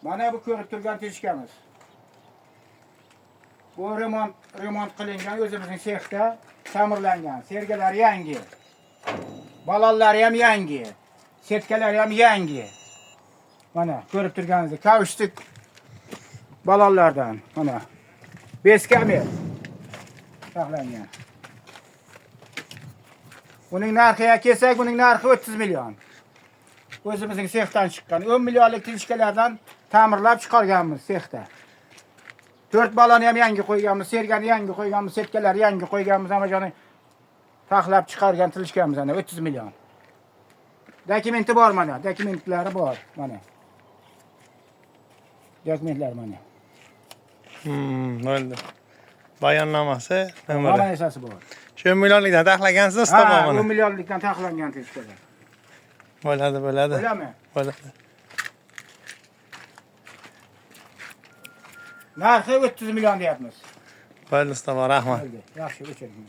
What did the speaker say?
Mana bu ko'rib turgan tishkamiz. Bu remont qilingan, o'zimizning sexda ta'mirlangan. Sergalari yangi. Balonlari ham yangi. Setkalari ham yangi. Mana ko'rib turganingizdek kavushlik balonlardan mana. Без kamera saqlangan. Buning narxiga kelsak, buning narxi 30 million. O'zimizning sexdan chiqqan 10 millionlik tilishkalardan ta'mirlab chiqarganmiz sexda. 4 balonni ham yangi qo'yganmiz, sergani yangi qo'yganmiz, setkalarni yangi qo'yganmiz, hamma joyini taxlab chiqargan tilishkamiz ana 30 million. Dokumenti bor mana, dokumentlari bor mana. Dokumentlar mana. Bo'ldi. Bayonnomasi Mana nomeri. esasi bor. Shu 10 millionlikdan taxlagansiz Ha, usta 10 buni. Millionlikdan taxlangan tilishkalar. Bo'ladi, bo'ladi. Bo'ladimi? Bo'ladi. Narxi 30 million deyapmiz. Bo'ldi usta, rahmat. Bo'ldi. Yaxshi, o'chiring.